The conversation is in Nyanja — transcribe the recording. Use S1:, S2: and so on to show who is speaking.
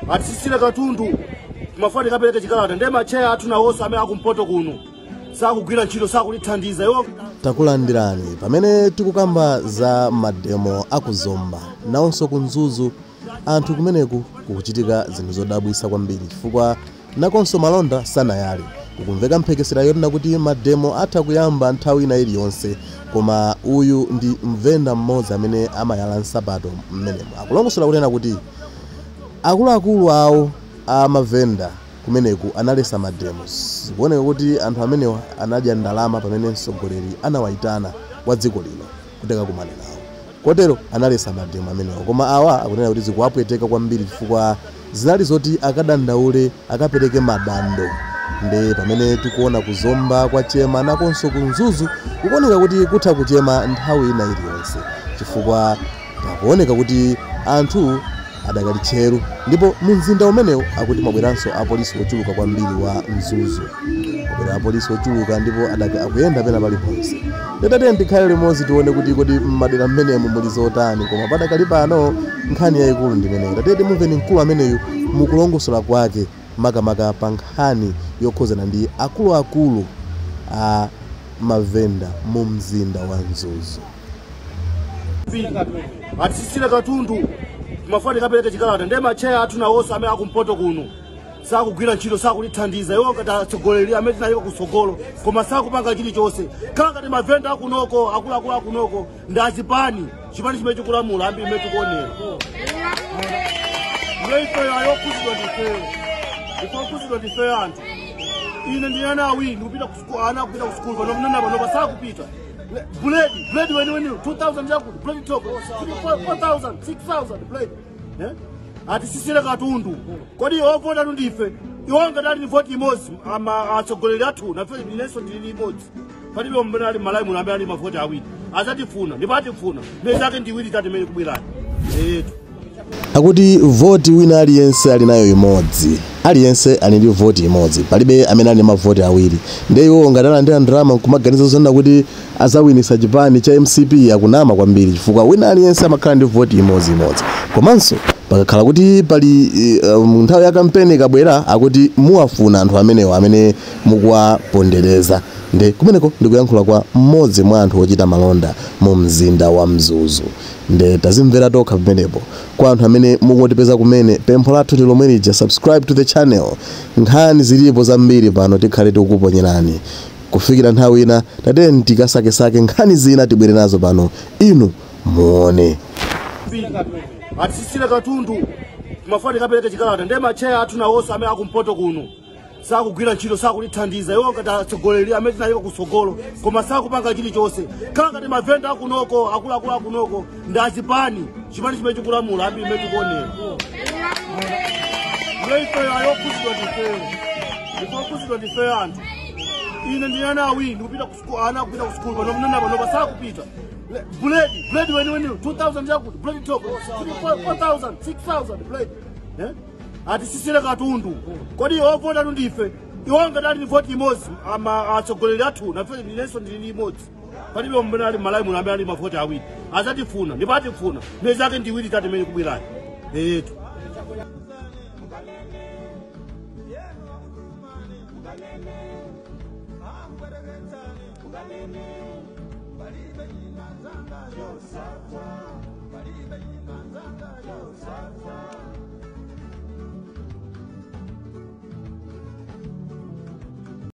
S1: Atisisire katundu timafuna tikapereke chikalata ndiye macheya athu nawonso amene akumpoto kuno sakugwira ntchito, sakutithandiza iwo.
S2: Takulandirani pamene tikukamba za mademo akuzomba, nawonso ku Mzuzu anthu kumeneku kukuchitika zinthu zodabwitsa kwambiri chifukwa nakonso malonda sanayale. Kukumveka mphekesera yonena kuti mademo atha kuyamba nthawi ina iliyonse, koma uyu ndi mvenda mmodzi amene amayala nsapato mmenemo akulongosola kunena kuti akuluakulu awo amavenda kumeneku analesa mademo. Zikuoneka kuti anthu amenewa anadya ndalama pamene mtsogoleri anawayitana wa dziko lino kuti akakumane nawo, kotero analesa mademo amenewa. Koma awa akunena kuti zikuwapweteka kwambiri chifukwa zinali zoti akadandaule, akapereke madando. Ndi pamene tikuona kuzomba kwa chema, nakonso ku Mzuzu kukuoneka kuti kutha kuchema nthawi ina iliyonse chifukwa pakuoneka kuti anthu adakali tcheru. Ndipo mu mzinda umenewu akuti mwabweranso apolisi ochuluka kwambiri wa Mzuzu, mwabwera apolisi ochuluka ndipo akuyenda pena paliponse. Tatiyeni tikhale limodzi tione kuti kodi mmadera mmenemu muli zotani, koma padakali pano nkhani yayikulu ndi imeneyi. Tatiyeni timumveni mkulu ameneyu mukulongosola kwake makamaka pa nkhani yokhuzana ndi akuluakulu a mavenda mu mzinda wa Mzuzu.
S1: Atisisire katundu timafuna tikapereke chikalata ndiye macheya athu nawonso amene akumpoto kuno sakugwira ntchito, sakutithandiza iwo ngati atsogoleri amene tinayika kutsogolo, koma sakupanga chilichonse. Khala ngati mavenda akunoko, akuluakulu akunoko ndi azipani, chipani chimene chikulamula ambiri mmene tikuonera. Ndiye ifeyo ayokhuzidwa ndifeyo, ife okhuzidwa ndifeyo anthu. Ine ndine ana awiri ndikupita ku sukulu, ana akupita ku sukulu pano, kunena panopa sakupita. Buledi weniweni 2000 chakuti buledi top 4000 6000 buledi, eh? Atisisire katundu kodi ovota tu ndife iwo ngati ali ndi voti imodzi, ama atsogoleri athu nafe inenso ndili imodzi. Palibe mmene ali Malawi muno amene ali mavoti awiri. Azatifuna ndipo atifuna miyezi yake ndi iwiri itatu imene ikubwerayo etu.
S2: Akuti voti wina aliyense ali nayo imodzi, aliyense ali ndi voti imodzi, palibe amene ali mavoti awiri. Ndiye iwo ngati alandira ndalama nkumaganiza zonena kuti azawinisa chipani cha MCP akunama kwambiri chifukwa wina aliyense amakhala ndi voti imodzi imodzi. Komanso pakakhala kuti pali nthawi ya kampeni ikabwera akuti muwafuna anthu amenewo amene mukuwapondereza. Nde kumeneko ndikuyankhula kwa mmodzi mwa anthu ochita malonda mu mzinda wa Mzuzu. Nde tazimvera tokha pamenepo. Kwa anthu amene mukutipeza kumene, pempho lathu ndi lomwe lija, subscribe to the channel. Nkhani zilipo zambiri pano tikhale tikukuponyerani kufikira nthawi ina. Tatiyeni tikasakesake nkhani zina tibwere nazo pano inu muone.
S1: Atisisire katundu timafuna tikapereke chikalata ndiye macheya athu nawonso amene akumpoto kuno sakugwira ntchito, sakutithandiza iwo ngati atsogoleri amene tinayika kutsogolo, koma sakupanga chilichonse. Khala ngati mavenda akunoko, akuluakulu akunoko ndi azipani, chipani chimene chikulamula ambiri mmene tikuonera. Ndiye ifeyo ayokhuzidwa ndifeyo, ife okhuzidwa ndifeyo anthu. Ine ndine ana awiri ndikupita ku sukulu, ana akupita ku sukulu pano, kunena panopa sakupita. Buledi weniweni 2000 chakuti buledi top 4000 6000 buledi, eh? Atisisire katundu kodi ovota tu ndife iwo ngati ali ndi voti imodzi, ama atsogoleri athu nafe inenso ndili imodzi. Palibe mmene ali Malawi muno amene ali mavoti awiri. Azatifuna ndipo atifuna miyezi yake ndi iwiri itatu imene ikubwerayo etu.